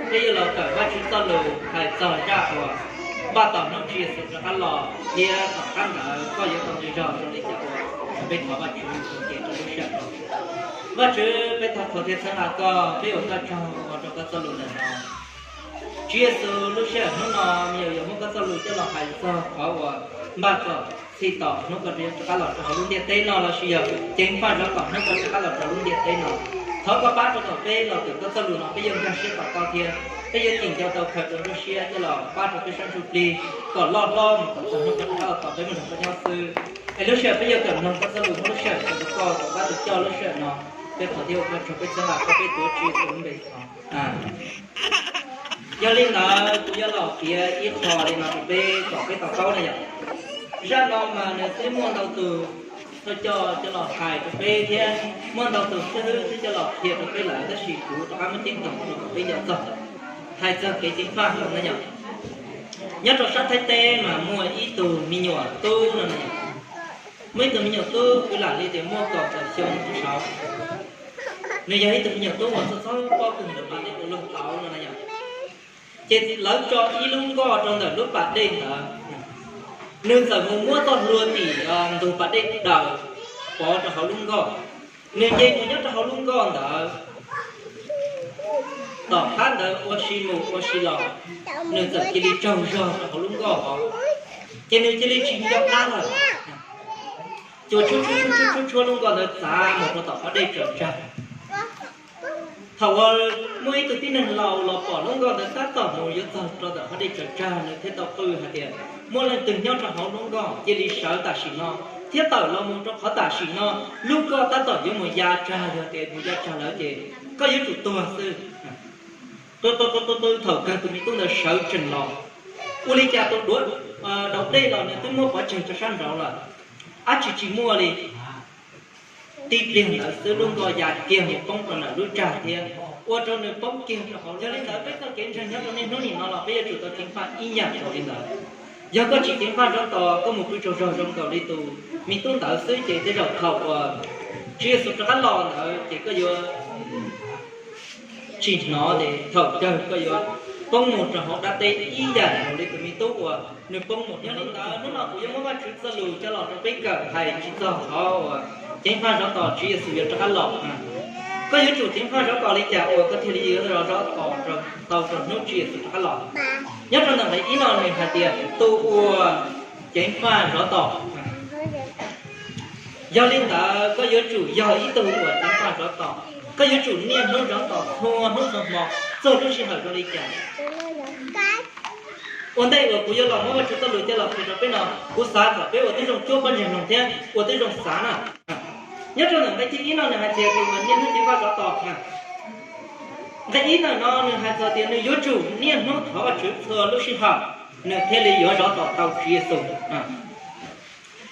Peb yuav los kawm Vajtswv txoj lus hais txog zaj uas npaj tos hnub Tswv Yexus rov qab los thiab tom qab ntawd koj yuav tau nqi zog zoo li cas uas peb thov Vajtswv ua ke rau lub sij hawm no. Vajtswv, peb thov qhuas thiab txhawb nqa koj, peb ua koj tsaug ua rau koj txoj lus ntawm no. Tswv Yexus, lub sij hawm hnub no me nyuam yuav muab koj txoj lus coj los hais txog qhov uas npaj kom txhij tos hnub koj rov qab los rau hauv lub ntiaj teb no lossis yog ceev faj zov kom hnub koj rov qab los rau lub ntiaj teb no. Thov koj pab rau kom peb los kawm koj txoj lus no peb yuav nkag siab tos koj thiab peb yuav cim nco tau khaws rau nruab siab coj los pab rau peb sab ntsuj plig kom loj hlob mus kom txog hnub koj rov qab los tos peb mus nrog koj nyob xwb. Es lub sij hawm peb yuav kawm mloog koj txoj lus muaj lub sij hawm rau koj kom pab tau coj lub sij hawm no. Peb thov thiab ua koj tsaug, peb txhawb nqa koj, peb tuav Tswv Yexus lub npe thov. Yog li ntawd kuv yuav los piav ib qho li no rau peb kom peb to taub na yom. Zaj no mas nws twb muaj ntau tus thawj coj coj los hais rau peb thiab muaj ntau tus xib hwb twb coj los qhia rau peb lawm, tab sis kuv rov qab muab ceeb toom rau kom peb nco txog. Hais txog kev ceev faj no na yom. Nyob rau sab Thaib teb mas muaj ib tug me nyuam tub no na yom. Muaj ib tug me nyuam tub kwv lam li tias muaj kaum tawm xyoo tus saud. Nws yog ib tug me nyuam tub uas txhob txhob paub kawg, lam li ua luag tauv no na yom. Ces lawv tso ib lub nkoj rau ntawm lub pas dej ntawd. Nws txawm mus muab txoj hlua tim ntug pas dej daws pov rau hauv lub nkoj. Nws nce mus nyob rau hauv lub nkoj ntawd. Tom qab ntawd ua si mus ua si los, nws txawm cia li tsaug zog rau hauv lub nkoj hov, ces nws cia li tsis nco qab lawm. Ces tshuab tshuab tshuab tshuab lub nkoj ntawd txav mus rau tom qhov dej tsaws tsag. Thaum uas muaj ib tug tib neeg laus los pom lub nkoj ntawd tab tom mus yuav txog rau tom qhov dej tsaws tsag, nws thiaj tau qw hais tias, muaj leej twg nyob rau hauv lub nkoj cia li sawv tam sim no thiab tawm los mus rau qhov tam sim no. Lub nkoj tab tom yuav mus ya tsag, yog tias mus ya tsag lawm ces koj yuav tsum tuag xwb. Qw qw qw qw qw, thaum kawg tus me tub ntawd sawv tsees los, ua li cas tus duav daus dej los nws twb muab pov tseg rau sab nraud lawm, dab tsi tsis muaj li. Tib pliag ntawd xwb lub nkoj ya kiag mus poob rau ntawm lub tsag thiab ua rau nws poob kiag rau hauv. Yog li ntawd peb txoj kev ntseeg nyob rau niaj hnub nim no los peb yuav tsum tau ceev faj ib yam nkaus li ntawd. Yog koj tsis ceev faj zov tos, koj mus pw tsaug zog zoo nkaus li tus me tub ntawd xwb ces tej zaum thaum uas Tswv Yexus rov qab los ntawd ces koj yuav tsis hnov ces thaum kawg koj yuav poob mus rau hauv dab teb ib yam nkaus li tus me tub uas nws poob mus. Yog li ntawd hnub no kuv yuav muab Vajtswv txoj lus coj los rau peb kawm hais tsis txog qhov uas ceev faj zov tos Tswv Yexus yuav rov qab los. Koj yuav tsum ceev faj zov tos li cas uas koj thiaj li yuav zov tos tau rau hnub Tswv Yexus rov qab los? Nyob rau ntawm nqe ib no nws hais tias tus uas ceev faj zov tos. Yog li ntawd koj yuav tsum yog ib tug uas ceev faj zov tos, koj yuav tsum niaj hnub zov tos txhua hnub txhua hmo txog lub sij hawm zoo li cas. Ua ntej uas kuv yuav los muab Vajtswv txoj lus coj los qhia rau peb no, kuv xav kom peb ua tib zoo cuab pob ntseg mloog thiab ua tib zoo xav na. Nyob rau ntawm nqe thib ib no nws hais tias tus uas niaj hnub ceev faj zov tos. Nqe ib ntawm no nws hais txog tias nws yuav tsum niaj hnub thov Vajtswv txhua lub sij hawm, nws thiaj li yuav zov tos tau Tswv Yexus.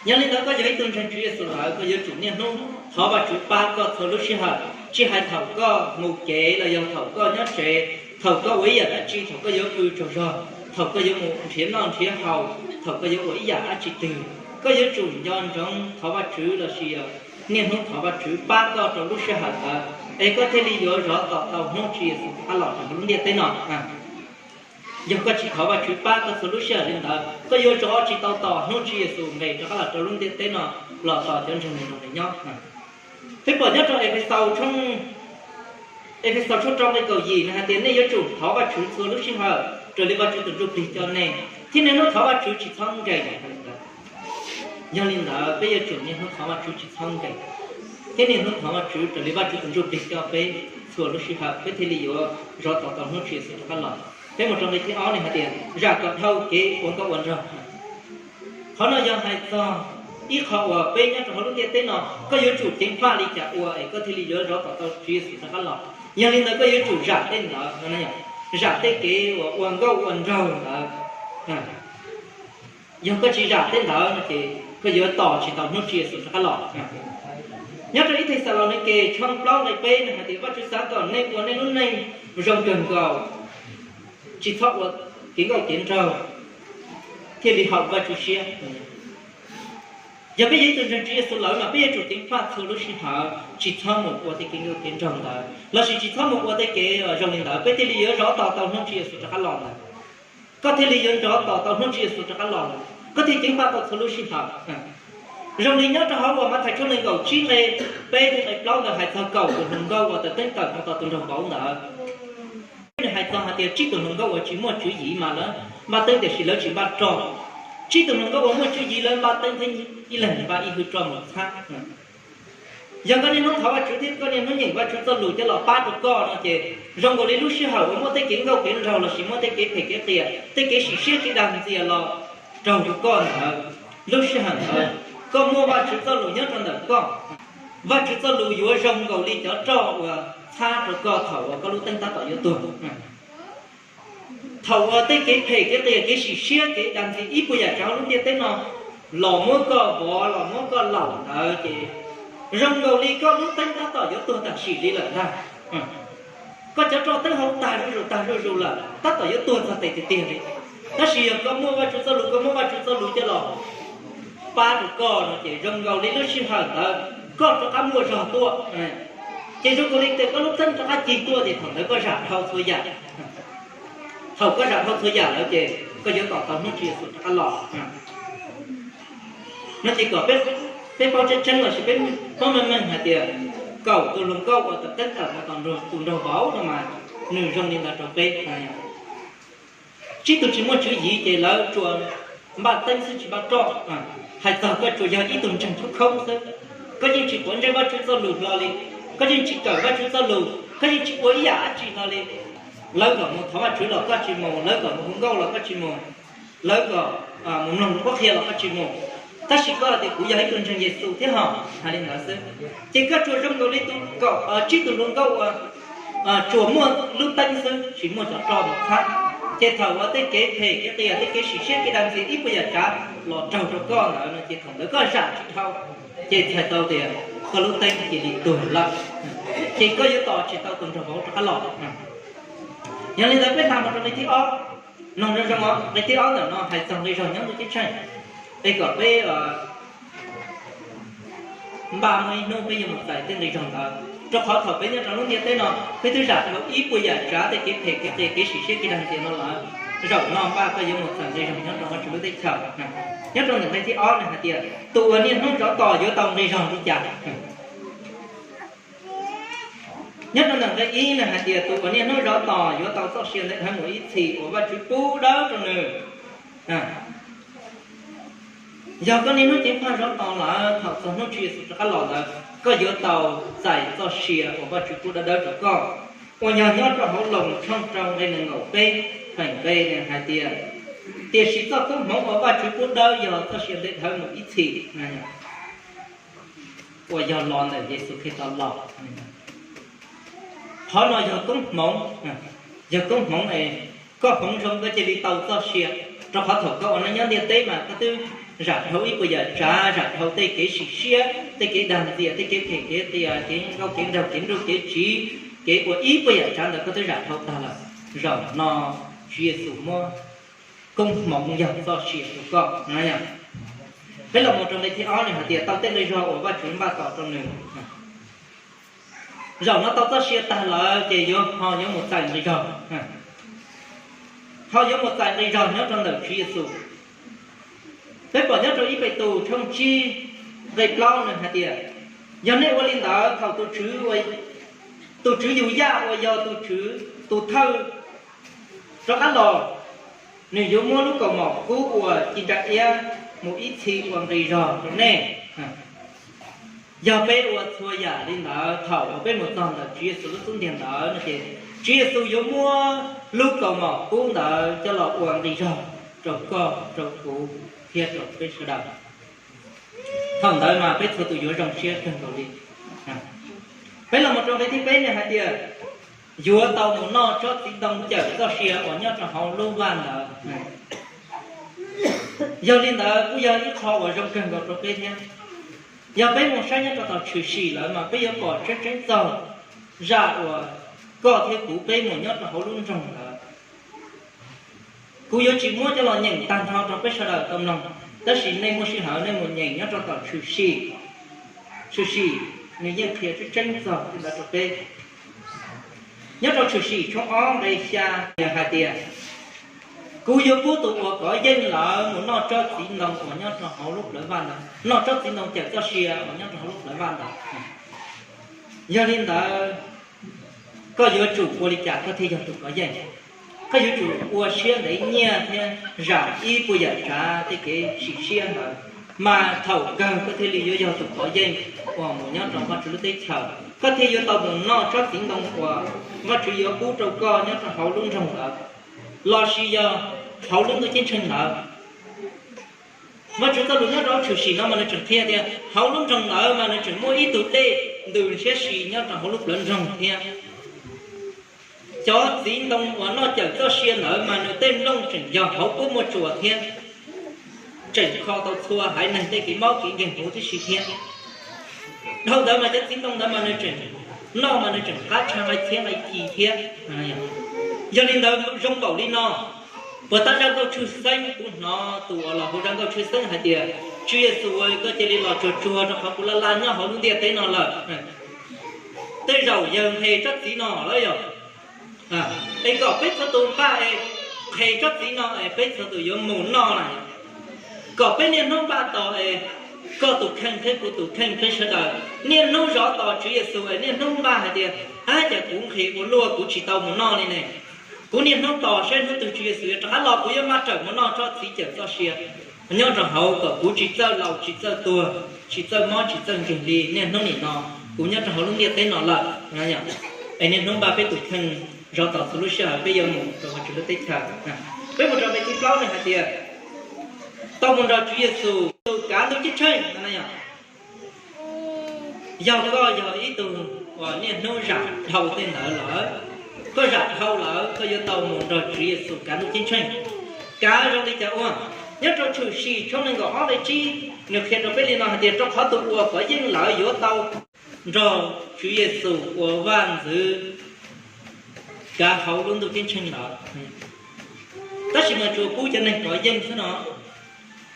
Yog li ntawd koj yog ib tug ntseeg Tswv Yexus lawm, koj yuav tsum niaj hnub thov Vajtswv pab koj txhua lub sij hawm, tsis hais thaum koj mus kev los yog thaum koj nyob tsev, thaum koj ua ib yam dab tsi, thaum koj yuav pw tsaug zog, thaum koj yuav mus nrhiav noj nrhiav haus, thaum koj yuav ua ib yam dab tsi twg, koj yuav tsum nco ntsoov thov Vajtswv lossis yog niaj hnub thov Vajtswv pab koj rau lub sij hawm ntawd, es koj thiaj li yuav zov tos tau hnub Tswv Yexus rov qab los rau hauv lub ntiaj teb no. Yog koj tsis thov Vajtswv pab koj txhua lub sij hawm li ntawd, koj yuav zov tsis tau tos hnub Tswv Yexus nqes rov qab los rau lub ntiaj teb no los tos cov ntseeg nws nrog nws nyob. Peb pom nyob rau Efexaus, Efexaus tshooj rau nqe kaum yim nws hais tias nej yuav tsum thov Vajtswv txhua lub sij hawm raws li Vajtswv tus Ntsujplig coj nej, thiab niaj hnub thov Vajtswv tsis txhob nkees. Yog li ntawd peb yuav tsum niaj hnub thov Vajtswv tsis txhob nkees, thiab niaj hnub thov Vajtswv raws li Vajtswv tus Ntsujplig coj peb txhua lub sij hawm, peb thiaj li yuav zov tos tau hnub Tswv Yexus rov qab los. Peb mus rau nqe thib ob nws hais tias zam kom dhau kev uas koj ua nrog. Qhov no yog hais txog ib qho uas peb nyob rau hauv lub ntiaj teb no, koj yuav tsum ceev faj li cas ua es koj thiaj li yuav zov tos tau Tswv Yexus rov qab los. Yog li ntawd koj yuav tsum zam tej ntawd, zam tej kev uas ua nkauj ua nraug ntawd. Yog koj tsis zam tej ntawd no ces koj yuav tos tsis tau hnub Tswv Yexus rov qab los. Nyob rau ib Thexalaunikes tshooj plaub nqe peb nws hais tias Vajtswv xav kom nej ua nej lub neej zoo kawg nkaus, tsis txhob ua kev nkauj kev nraug, thiaj li haum Vajtswv siab. Yog peb yog ib tug ntseeg Tswv Yexus lawm mas peb yuav tsum ceev faj txhua lub sij hawm, tsis txhob mus ua tej kev nkauj kev nraug ntawd, lossis tsis txhob mus ua tej kev zoo li ntawd, peb thiaj li yuav zov tos tau hnub Tswv Yexus rov qab los ntawd. Koj thiaj li yuav zov tos tau hnub Tswv Yexus rov qab los ntawd, koj thiaj ceev faj tau txhua lub sij hawm. Zoo li nyob rau hauv uas Mathais tshooj nees nkaum tsib nqe peb thiab nqe plaub ntawd hais txog kaum tus hluas nkauj uas tawm teeb tawm mus tos tus nraug vauv ntawd. Nws hais txog hais tias tsib tus hluas nkauj uas tsis muaj tswv yim mas lawv npaj teeb tiam sis lawv tsis npaj roj. Tsib tus hluas nkauj uas muaj tswv yim lawv npaj teeb thiab ib leeg npaj ib hwj roj mus txhab. Yog koj niaj hnub thov Vajtswv thiab koj niaj hnub nyeem Vajtswv txoj lus coj los pab rau koj no ces zoo nkaus li lub sij hawm uas muaj tej kev nkauj kev nraug lossis muaj tej kev phem kev qias, tej kev sim siab kev dag ntxias los raug rau koj ntawd, lub sij hawm ntawd koj muaj Vajtswv txoj lus nyob rau ntawm koj. Vajtswv txoj lus yuav zoo nkaus li cov roj uas txhab rau koj thaum uas koj lub teeb tab tom yuav tuag. Thaum uas tej kev phem kev qias kev sim siab kev dag ntxias ib puas yam tsav hauv lub ntiaj teb no los muab koj vov los muab koj laum ntawd ces zoo nkaus li koj lub teeb tab tom yuav tuag tam sim li lawm ntag. Koj cov roj teeb hau tag zuj zus tag zuj zus lawm, tab tom yuav tuag txog tes tiag tiag li. Tab sis yog koj muaj Vajtswv txoj lus, koj muab Vajtswv txoj lus coj los pab rau koj no ces zoo nkaus li lub sij hawm ntawd koj rov qab muaj zog tuaj. Ces zoo nkaus li tias koj lub teeb rov qab cig tuaj ces thaum ntawd koj zam dhau txhua yam. Thaum koj zam dhau txhua yam lawm ces koj yuav tos tau hnub Tswv Yexus rov qab los. No ces kom peb paub tseeb tseeb lossis peb paub meej meej hais tias kaum tus hluas nkauj uas tawm teeb tawm mus tos tus nraug vauv no mas nws zoo li ntawd rau peb. Tsib tug tsis muaj tswv yim ces lawv tsuas npaj teeb xwb tsis npaj roj. Hais txog koj tsuas yog ib tug ntseeg khoob khoob xwb, koj yeej tsis quav ntsej Vajtswv txoj lus hlo li, koj yeej tsis kawm Vajtswv txoj lus, koj yeej tsis ua ib yam dab tsi hlo li. Lawv kom mus thov Vajtswv los koj tsis mus, lawv kom mus hu nkauj los koj tsis mus, lawv kom mus mloog qhuab qhia los koj tsis mus. Tab sis koj hais tias kuv yog ib tug ntseeg Yexus thiab hos, hais li ntawd xwb. Ces koj tsuas zoo nkaus li tus kaum tsib tug hluas nkauj uas tsuas muaj lub teeb xwb tsis muaj cov roj mus txhab. Ces thaum uas tej kev phem kev qias tej kev sim siab kev dag ntxias ib puas yam tsav los raug rau koj ntawd no ces thaum ntawd koj zam tsis dhau, ces txhais tau tias koj lub teeb cia li tuag lawm, ces koj yuav tos tsis tau tus nraug vauv rov qab los. Yog li ntawd peb hla mus rau nqe thib ob. Mloog zoo zoo os, nqe thib ob ntawm no hais txog nqi zog nyob ntuj ceeb tsheej, es kom peb npaj muaj ib hnub peb yuav mus txais tej nqi zog ntawd, rau qhov thaum peb nyob rau lub ntiaj teb no peb twb zam dhau ib puas yam tsav tej kev phem kev qias kev sim siab kev dag ntxias no lawm. Zaum no npaj koj yuav mus txais nqi zog nyob rau Vajtswv lub teb chaws. Nyob rau ntawm nqe thib ob nws hais tias tus uas niaj hnub zov tos yuav tau nqi zog li cas? Nyob rau ntawm nqe ib nws hais tias tus uas niaj hnub zov tos yuav tau txoj sia ntev dhawv mus ib txhis uas Vajtswv pub dawb rau nws. Yog koj niaj hnub ceev faj zov tos lawm, thaum txog hnub Tswv Yexus rov qab los ntawd koj yuav tau txais txoj sia uas Vajtswv pub dawb dawb rau koj, uas yog nyob rau hauv Loos tshooj rau nqe nees nkaum peb feem nqe nws hais tias, tiam sis txoj koob hmoov uas Vajtswv pub dawb yog txoj sia ntev dhawv mus ib txhis, uas yog los ntawm Yexus Khetos los. Qhov no yog koob hmoov, yog koob hmoov es koj hmoov zoo koj cia li tau txoj sia, rau qhov thaum koj ua neej nyob ntiaj teb mas koj twb zam dhau ib puas yam tsav, zam dhau tej kev sim siab, tej kev dag ntxias, tej kev phem kev qias, kev nkauj kev nraug, kev nruj kev tsiv, kev ua ib puas yam tsav ntawd koj twb zam dhau tag lawm. Zaum no Tswv Yexus muab koob hmoov yog txoj sia rau koj. Peb los mus rau nqe thib ob nws hais tias tau tej nqi zog uas Vajtswv npaj tos rau nws. Zaum no tau txoj sia tag lawm ces yuav ho yuav mus txais nqi zog, ho yuav mus txais nqi zog nyob rau ntawm Tswv Yexus. Peb pom nyob rau ib Petus tshooj tsib nqe plaub nws hais tias, yog nej ua li ntawd thaum tus tswv, tus tswv yug yaj uas yog tus thawj rov qab los, nws yuav muab lub kaus mom kub uas ci ntsa iab mus ib txhis ua nqi zog rau nej. Yog peb ua txhua yam li ntawd thaum uas peb mus txog ntawm Tswv Yexus lub xub ntiag ntawd no ces Tswv Yexus yuav muab lub kaus mom kub ntawd coj los ua nqi zog rau koj, rau kuv, thiab rau peb sawv daws. Thaum ntawd mas peb txhua tus yuav zoo siab kawg nkaus li. Peb los mus rau nqe thib peb nws hais tias, yuav tau mus noj tsob txiv ntoo cawm txoj sia uas nyob rau hauv lub vaj ntawd. Yog li ntawd kuj yog ib qho uas zoo kawg nkaus rau peb thiab. Yog peb mus saib nyob rau tom tshwm sim lawm mas peb yuav pom tseeb tseeb txog zaj uas koj thiab kuv peb mus nyob rau hauv lub nroog ntawd. Kuv yuav tsis muab coj los nyeem tag nrho rau peb sawv daws tau mloog, Tab sis nej muaj sij hawm nej mus nyeem nyob rau tom Tshwm Sim, Tshwm Sim nws yeej qhia tseeb tseeb txog li ntawd rau peb. Nyob rau Tshwm Sim tshooj ob nqe xya hais tias, kuv yuav pub tus uas kov yeej lawm mus noj tsob txiv ntoo uas nyob rau hauv lub plawv vaj ntawd, noj tsob txiv ntoo cawm txoj sia uas nyob rau hauv lub plawv vaj ntawd. Yog li ntawd, koj yuav tsum ua li cas koj thiaj yog tus kov yeej? Koj yuav tsum ua siab ntev nyiaj thiab zam ib puas yam tsav tej kev sim siab ntawd, mas thaum kawg koj thiaj li yuav yog tus kov yeej uas mus nyob rau Vajtswv lub teb chaws. Koj thiaj yuav tau mus noj tsob txiv ntoo uas Vajtswv yuav pub rau koj nyob rau hauv lub nroog ntawd, lossis yog hauv lub ntuj ceeb tsheej ntawd. Vajtswv txoj lus nyob rau Tshwm Sim no mas nws tseem qhia tias hauv lub nroog ntawd mas nws tseem muaj ib tug dej ntws ntshiab si nyob rau hauv lub plawv nroog thiab. Cov txiv ntoo uas noj cawm txoj sia ntawd mas nws tej nplooj tseem yog hauv kub muaj tsuas thiab, tseem kho tau txhua haiv neeg tej kev mob kev nkeeg huv tib si thiab. Dhau ntawd mas cov txiv ntoo ntawd mas nws tseem noj mas nws tseem qab tshaj nqaij txhiab nqaij ci thiab. Yog li ntawd zoo npaum li no, puas tab zaj nkauj tshwj xeeb kuv hnov tus uas los hu zaj nkauj tshwj xeeb hais tias, Tswv Yexus, koj cia li los tsuag tsuag rau qhov kuv laj laj nyob hauv lub ntiaj teb no lawm. Tej zaum yawg nqhes tsob txiv no lawm yog, es kom peb txhua tus npaj es nqhes tsob txiv no es peb txhua tus yuav mus noj na. Kom peb niaj hnub npaj tos es koj tus kheej thiab kuv tus kheej peb sawv daws niaj hnub zov tos Tswv Yexus es niaj hnub npaj hais tias, ab, cas kuv nqhis ua luaj kuv tsis tau mus noj li ne. Kuv niaj hnub tos saib hnub twg Tswv Yexus yuav rov qab los kuv yuav maj rawm mus noj tsob txiv cawm txoj sia nyob rau hauv kom kuv tsis txawj laus tsis txawj tuag, tsis txawj mob tsis txawj nkeeg li niaj hnub nim no. Kuv nyob rau hauv lub ntiaj teb no lawm, es niaj hnub npaj peb tus kheej zov tos txhua lub sij hawm peb yuav mus rau Vajtswv lub teb chaws. Peb mus rau nqe thib plaub nws hais tias, tau mus nrog Tswv Yexus kav ntuj ceeb tsheej no. Yog koj yog ib tug uas niaj hnub zam dhau tej ntawd lawm, koj zam dhau lawm koj yuav tau mus nrog Tswv Yexus kav ntuj ceeb tsheej. Kav zoo li cas ua? Nyob rau Tshwm Sim tshooj nees nkaum ob nqe tsib, nws qhia rau peb li no hais tias, rau qhov tus uas kov yeej lawm yuav tau nrog Tswv Yexus ua vaj ntxwv kav hauv lub ntuj ceeb tsheej lawm. Tab sis mas tsuas pub cov neeg kov yeej xwb no.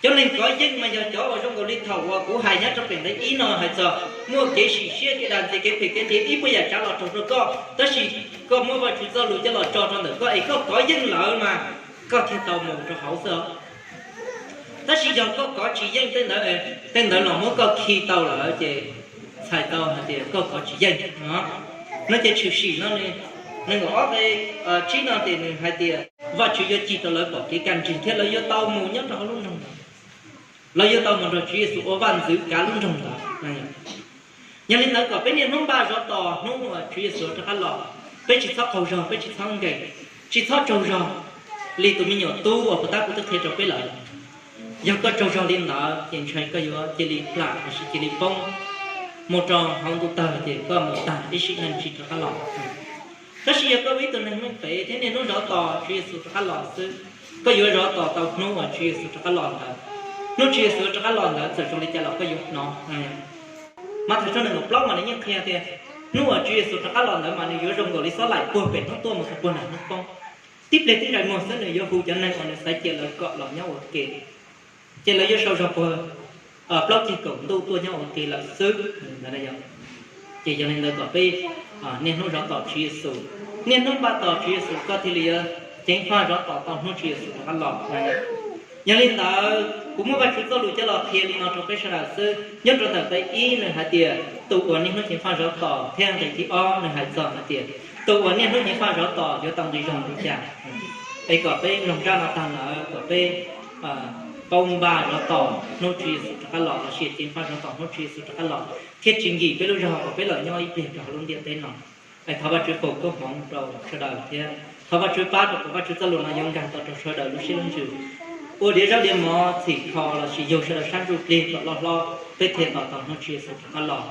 Cov neeg kov yeej mas yog cov uas zoo nkaus li thaum uas kuv hais nyob rau pem nqe ib no hais txog muaj kev sim siab kev dag ntxias kev phem kev qias ib puas yam tsav los raug rau koj, tab sis koj muab Vajtswv txoj lus coj los tso rau ntawm koj es koj kov yeej lawm mas koj thiaj tau mus rau hauv xwb os. Tab sis yog koj kov tsis yeej tej ntawd, tej ntawd los muab koj khi tau lawm ces txhais tau hais tias koj kov tsis yeej no. No ces Tshwm Sim no, nees nkaum ob nqe tsib no ces nws hais tias Vajtswv yuav cig rau lawv pom kev kaj nrig thiab lawv yuav tau mus nyob rau hauv lub nroog ntawd. Lawv yuav tau mus nrog Tswv Yexus ua vaj ntxwv kav lub nroog ntawd. Yog li ntawd kom peb niaj hnub npaj zov tos hnub uas Tswv Yexus rov qab los, peb tsis txhob qaug zog, peb tsis txhob nkees, tsis txhob tsaug zog li tus me nyuam tub uas puag ta kuv twb qhia rau peb lawm. Yog koj tsaug zog li ntawd ces ntshai koj yuav cia li plam los sis cia li poob mus rau hauv ntuj tawg ces koj mus tag ib sim neej tsis rov qab los. Tab sis yog koj ua ib tug neeg meej pem thiab niaj hnub zov tos Tswv Yexus rov qab los xwb, koj yuav zov tos tau hnub uas Tswv Yexus rov qab los ntawd. Hnub Tswv Yexus rov qab los ntawd txawm zoo li cas los koj yuav hnov. Mathais tshooj nees nkaum plaub mas nws yeej qhia tias hnub uas Tswv Yexus rov qab los ntawd mas nws yuav zoo nkaus li xob laim puag pem hnub tuaj mus txog puag nram hnub poob. Tib pliag tib ntsais muag xwb nws yuav hu cov neeg uas nws xaiv cia lawv kom los nyob ua ke, ces lawv yuav sau zog puag plaub ceg kaum ntuj tuaj nyob ua ke lawm xwb. Ces yog li ntawd kom peb niaj hnub zov tos Tswv Yexus, niaj hnub npaj tos Tswv Yexus koj thiaj li yuav ceev faj zov tos tau hnub Tswv Yexus rov qab los. Yog li ntawd kuv muab Vajtswv txoj lus coj los qhia li no rau peb sawv daws xwb. Nyob rau ntawm nqe ib nws hais tias tus uas niaj hnub ceev faj zov tos, thiab nqe thib ob nws hais txog hais tias tus uas niaj hnub ceev faj zov tos yuav tau nqi zoo li cas. Es kom peb mloog zaj no tag lawm kom peb paub npaj zov tos hnub Tswv Yexus rov qab los los sis ceev faj zov tos hnub Tswv Yexus rov qab los, thiaj tsis nkim peb lub zog kom peb los nyob ib pliag rau hauv lub ntiaj teb no. Es thov Vajtswv foom koob hmoov rau sawv daws thiab thov Vajtswv pab rau kom Vajtswv txoj lus no yuav nkag tau rau sawv daws lub siab lub ntsws, ua diav zaub diav mov txhim kho los sis yug sawv daws sab ntsuj plig kom loj hlob, peb thiaj tos tau hnub Tswv Yexus rov qab los.